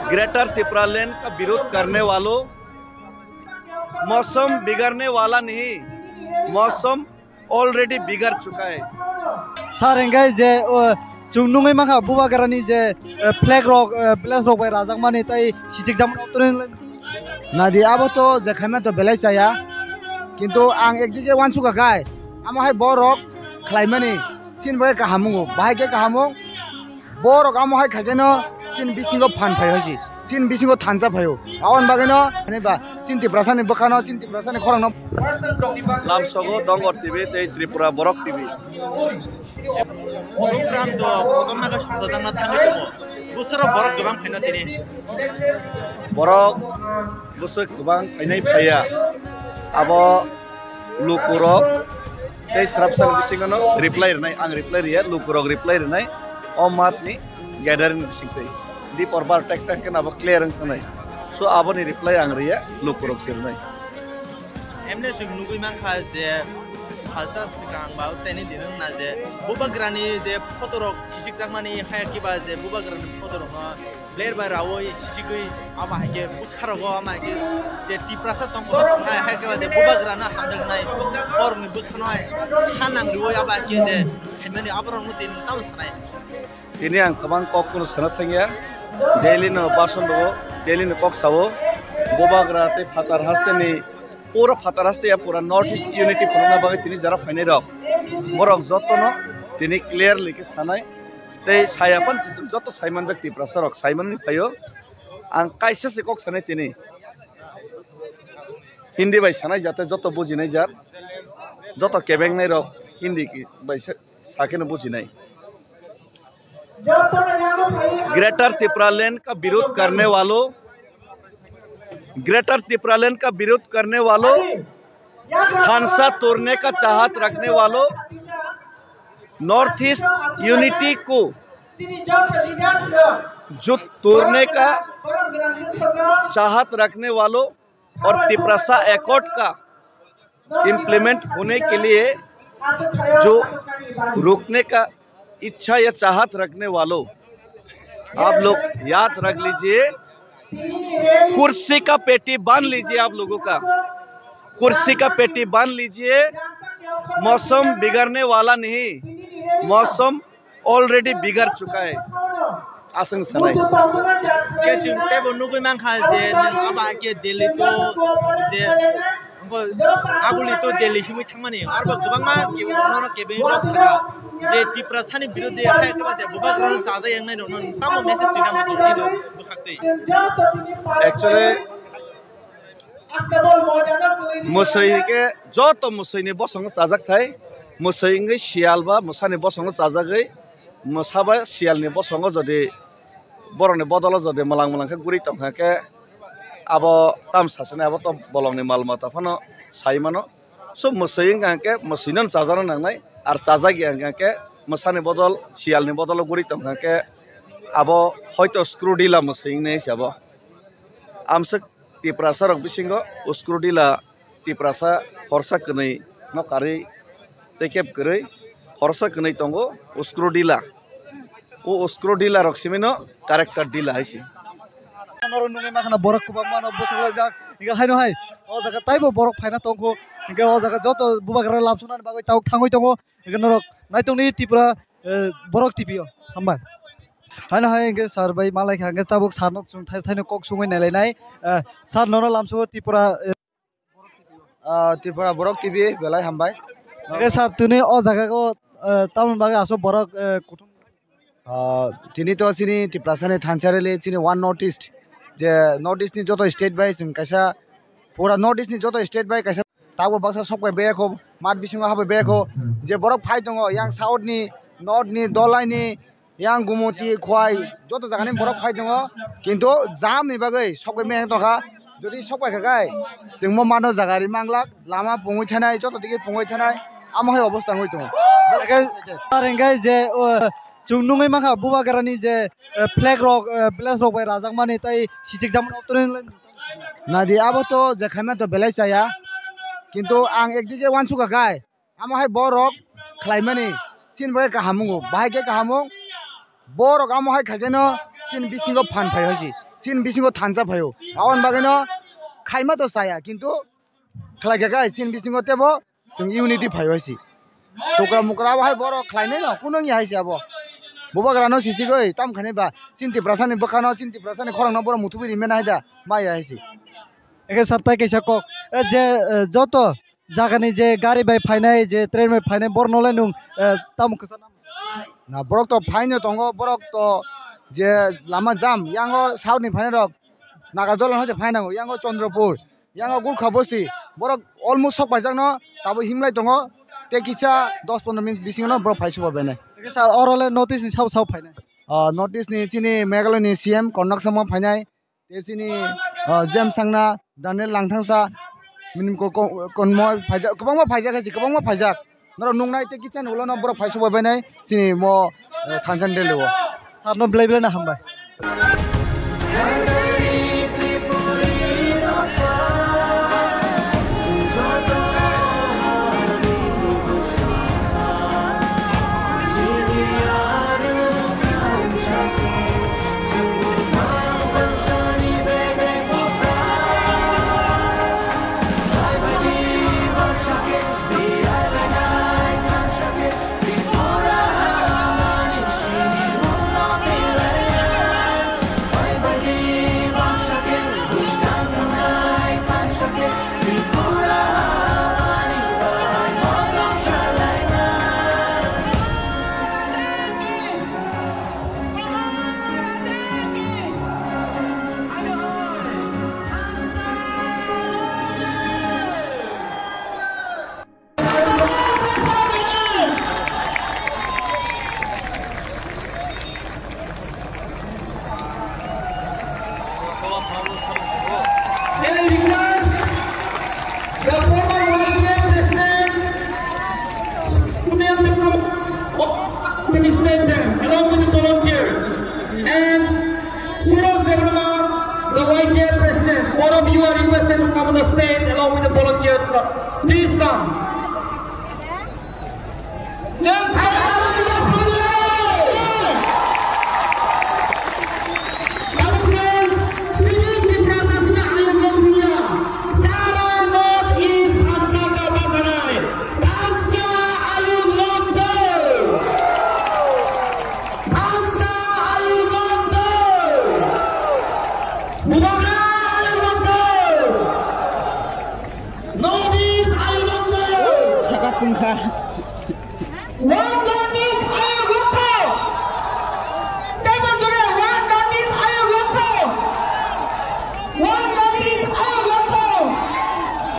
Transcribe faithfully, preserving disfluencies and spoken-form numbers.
ग्रेटर तिपरालैंड का विरोध करने वालों, मौसम बिगड़ने वाला नहीं, मौसम ऑलरेडी बिगड़ चुका है। Sir, hingke je, o, chwng nungwi mankha Bubagrani je, eh, flag rok, eh, flag rok bai rajakmani tei sichikjakmani otro. Nadi, abo to je khaima to belai chaya, kintu ang ekdike wansukha khai, amo hai borok khlaimani, sin bai kaham wngo, bahai khe kaham wng. Borok amo hai khaikhe no chini bisingo phan phai hoisi, chini bisingo thansa phaio. Aboni bagwi no, ani ba, chini Tiprasani bwkhano, chini Tiprasani khorang no. Lamsogo Dongor T V tei Tripura Borok T V. Program to kotorma khe songchajakna thangwi tongo. Bwswk borok kwbang phaino tini. Borok bwswk kwbang phainai phaiya. Abo lukurok tei swrapsani bisingo no reply rwnai, ang reply riya, lukurok reply rwnai, o matni gathering bising twi. Di porbar tek tek khe abo clear wng thangnai. So aboni reply ang riya, lukurok se rwnai. Emne chwng nugwi mankha je salsa swkang ba teni din wngna je Bubagrani je photo rok sisikjakmani hai kiba je Bubagrani photo rokno Blair bai rawi sigwi ama hai khe bwkha rogo ama hai khe je Tiprasa tong kotor songnai hai khe ba je Bubagrano hamjaknai borokni bwkhano hai ha nang riwi abo hai khe je phaimani aborokno tei nwng tamo sanai. Tini ang kwbang kok kuno sana thangya, Delhi no bason rwo, Delhi no kok sao, Bubagra tei Phatar haste ni pura Phatar haste ya pura North East unity phunukna bagwi tini jara phainai rok, borok jotono tini clearly khe sanai. Tei saya pan se joto sai manjak Tiprasa rok sai manwi phaio. Ang kaisa se kok sanai tini. Hindi bai sanai jate joto bujinai jat. Joto kebengnai rok Hindi ki bai sa, sakeno bujinai. Greater तिपरालैंड का विरोध करने वालों, ग्रेटर तिपरालैंड का विरोध करने वालों, थानसा तोड़ने का चाहत रखने वालों, नॉर्थ ईस्ट यूनिटी को जो तोड़ने का चाहत रखने वालों और तिपरासा एकॉर्ड का इम्प्लीमेंट होने के लिए जो रोकने का इच्छा या चाहत रखने वालों, आप लोग याद रख लीजिए, कुर्सी का पेटी बांध लीजिए। आप लोगों का कुर्सी का पेटी बांध लीजिए। मौसम बिगड़ने वाला नहीं, मौसम ऑलरेडी बिगड़ चुका है। Aswng sanai. Khe chwng teibo nugwi mankha je nwng abo hai khe Delhi to je wngkha Kabuli to Delhi himwi thangmani, arbo kwbangma kebo nono kebengwi kok sakha je Tiprasani birodhi hai khe ba je Bubagrano chajak yangnai rokno nwng tamo message rinani muchung twi bwkhak twi. Actually, mwswi hinkhe joto mwswini bosongo chajak thai. Mwswi wngwi siyal ba mwsani bosongo chajagwi, mwsa ba siyalni bosongo jodi borokni bodolo jodi mwlang mwlang khe guri tongkha khe, abo tam sasani abo to bolongni mal mata phano sai mano. So mwswi wngkha khe mwswino chajana nangnai, ar chajak ya wngkha khe mwsani bodol siyalni bodolo guri tongkha khe abo hoito screwdriller mwswi wngnai se abo. Amswk Tiprasa rok bisingo screwdriller Tiprasa khorsa kwnwi no karwi tei keb kwrwi khorsa kwnwi tongo screwdriller. O screwdriller rok simi no character driller hai se. Norok nugwi mankha na borok kwbangma no bwsajak jak. Hinkhe haino hai o jaga taibo borok phaina tongkho. Hinkhe o jaga joto Bubagra lamsoknani bagwi tabuk thangwi tongo. Hinkhe norok naitongni Tripura, eh, Borok T V o. Hambai. Haino hai hinkhe sir bai malaikha hinkhe tabuk sir no chwng thai thaino kok songwi nailainai. Eh, sir nono lamsogo Tripura, eh, Ah, Tripura Borok T V belai hambai. Hinkhe sir tini o jaga o, eh, tamoni bagwi aswk borok, eh, kuthum. Ah, tini to chini Tiprasani thansa rally chini one North East, je North East ni joto state bai chwng kaisa, pura North East ni joto state bai kaisa. Tabuk baksa sok bai beko, mat bisingo habai beko, je borok phai tongo, yang South ni, North ni, Dolai ni, yang Gumoti, Khwai, joto jagani borok phai tongo, kintu jam ni bagwi sok bai meng tongkha, jodi sok bai khakai, chwng mo mano jaga ri manglak, lama pungwi thanai, joto digi pungwi thanai, amo hai obostha wngwi tongo. Belai khe sir hinkhe je, o, chwng nungwi mankha Bubagrani je, eh, flag rok, eh, flag rok bai rajakmani tei sichikjakmani otro hinwi. Nadi abo to je khaima to belai chaya, kintu ang ekdike wansukha khai, amo hai borok khlaimani, chini bagwi kaham wngo, bahai khe kaham wng, borok amo hai khaikhe no chini bisingo phan phai hoisi, chini bisingo thansa phaio. Aboni bagwino khaima to chaya, kintu khlai kha khe chini bisingo tebo chwng unity phaio hai se. Tukra mukra bo hai borok khlainai no, kuno wngya hai se abo. Bubagra no sisi goi tam khainai ba, chini Tiprasa ni bwkha no, chini Tiprasa ni khorang no borok muthubwi rimani hai da, maya hai se. Eke sir, tai kaisa kok, e, je, e, joto jagani je gari bai phainai, je train bai phainai, borok no le nwng, e, tamo kwsa na? Na, borok to phaino tongo, borok to je lama jam, yango south ni phainai rok Nagarjola no je phainango, yango Chandrapur, yango Gurkha bosti, borok almost sok paijak no, tabo himlai tongo, tei kisa dos pondro minute bisingo no borok phai suba bene. Eke sir, oro le North East ni sabo sabo phainai? Ah, North East ni chini Meghalaya ni C M Conrad Sangma phainai, tei chini, ah, James Sangma, Daniel Langthangsa, Minim Ko-, Ko-, Konmoi phaijak, kwbangma phaijak hai se, kwbangma phaijak. Norok nuknai tei kitchen hall-o no borok phai subai bainai chini mo, eh, thansa ni rally o. Sir no belai belai no hambai. May I request the former Y T F president, Sunil Debbarma, to stand there along with the volunteer, and Suraj Debbarma, the Y T F president, all of you are requested to come on the stage along with the volunteer. Please come. Jai Bharat!